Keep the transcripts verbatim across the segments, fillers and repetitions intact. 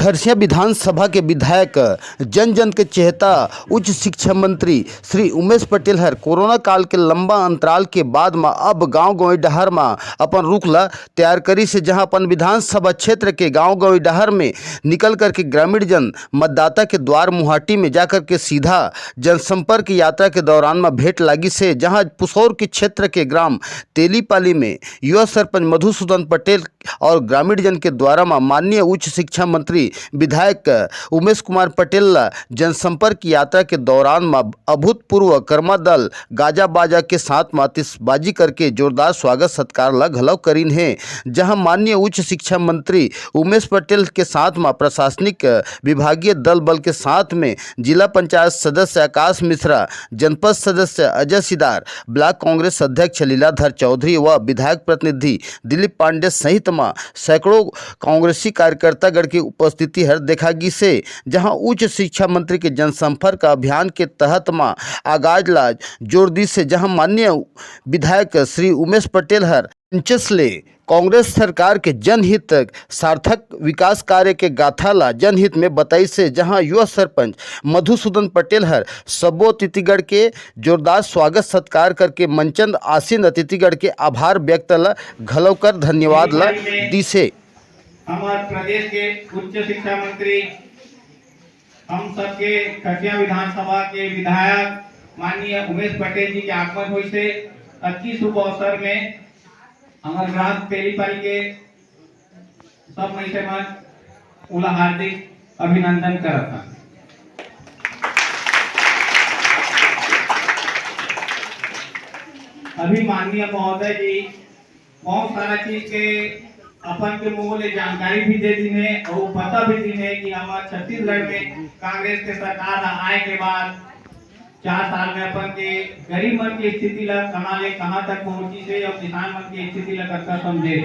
खरसिया विधानसभा के विधायक, जन जन के चहेता उच्च शिक्षा मंत्री श्री उमेश पटेल हर कोरोना काल के लंबा अंतराल के बाद म अब गांव गंवई डहर म अपन रुख ला तैयार करिस हे, जहां अपन विधानसभा क्षेत्र के गांव गंवई डहर में निकल करके ग्रामीण जन मतदाता के द्वार मुहाटी में जाकर के सीधा जनसंपर्क यात्रा के दौरान म भेंट लागिस हे, जहां पुसौर के क्षेत्र के ग्राम तेलीपाली में युवा सरपंच मधुसूदन पटेल और ग्रामीण जन के द्वारा म माननीय उच्च शिक्षा मंत्री विधायक उमेश कुमार पटेल ला जनसंपर्क यात्रा के दौरान म अभूतपूर्व कर्मा दल गाजा बाजा के साथ म आतिशबाजी करके जोरदार स्वागत सत्कार ला घलो करिन हे, जहां माननीय उच्च शिक्षा मंत्री उमेश पटेल के साथ म प्रशासनिक विभागीय दल बल के साथ में जिला पंचायत सदस्य आकाश मिश्रा, जनपद सदस्य अजय सिदार, ब्लॉक कांग्रेस अध्यक्ष लीलाधर चौधरी व विधायक प्रतिनिधि दिलीप पांडे सहित म सैकड़ों कांग्रेसी कार्यकर्तागण के उपस्थिति हर देखा गिस हे, जहां उच्च शिक्षा मंत्री के जनसंपर्क अभियान के तहत म आगाज ला जोर दिस हे, जहां माननीय विधायक श्री उमेश पटेल हर पंचस ले कांग्रेस सरकार के जनहित सार्थक विकास कार्य के गाथा ला जनहित में बताइस हे, जहां युवा सरपंच मधुसूदन पटेल हर सब्बो अतिथिगण के जोरदार स्वागत सत्कार करके मंचन आसीन अतिथिगण के आभार व्यक्त ला घलो कर धन्यवाद ला दिस हे। हमार प्रदेश के उच्च शिक्षा मंत्री, हम सबके खरसिया विधानसभा के विधायक माननीय उमेश पटेल जी के आगमन होइस हे। अति शुभ अवसर में हमर ग्राम तेलीपाली के सब मनसे मन उला हार्दिक अभिनंदन करत हन। अभी माननीय महोदय जी बहुत सारा चीज के अपन के मुंह ले जानकारी भी दे दिन हे और पता भी दिन हे कि हमार छत्तीसगढ़ में कांग्रेस के सरकार ह आए के बाद चार साल में अपन के गरीब मन की स्थिति ला कहाँ ले कहाँ तक पहुंची से और किसान मन की स्थिति ला कतका समझे।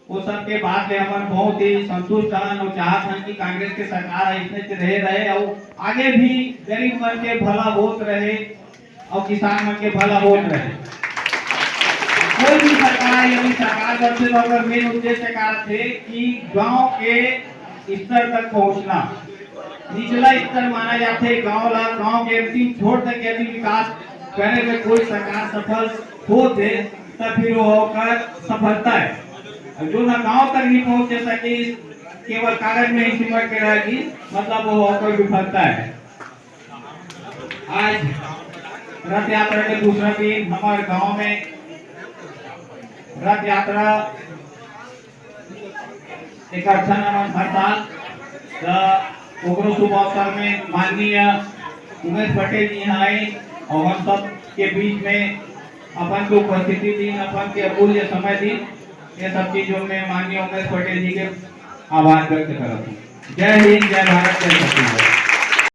वो सब के बात ले हमन बहुत ही संतुष्ट हन और चाहत हन कि कांग्रेस के सरकार ह इसने रहे रहे और आगे भी गरीब मन के भला होत रहे और किसान मन के भला होत रहे। कोई भी सरकार यदि सरकार बनथे तो ओकर मेन उद्देश्य का रथे कि गांव के स्तर तक पहुंचना। निचला स्तर माना जाथे गांव ला, गांव के अंतिम छोर तक यदि विकास करे में कोई सरकार सफल होथे तब फिर वो ओकर सफलता है। और जो ना गांव तक नहीं पहुंच सके, केवल कागज में ही सिमट के रहेगी, मतलब वो ओकर विफलता है। आज रथ यात्रा के दूसरा दिन हमारे गांव में रथ यात्रा इकट्ठा नमन हड़ताल, त ओकरो शुभ अवसर में माननीय उमेश पटेल जी यहाँ आए और हम सब के बीच में अपन के उपस्थिति दिन, अपन के अमूल्य समय दिन। ये सब चीजों में माननीय उमेश पटेल जी के आभार व्यक्त करत हूँ। जय हिंद, जय भारत, जय छत्तीसगढ़।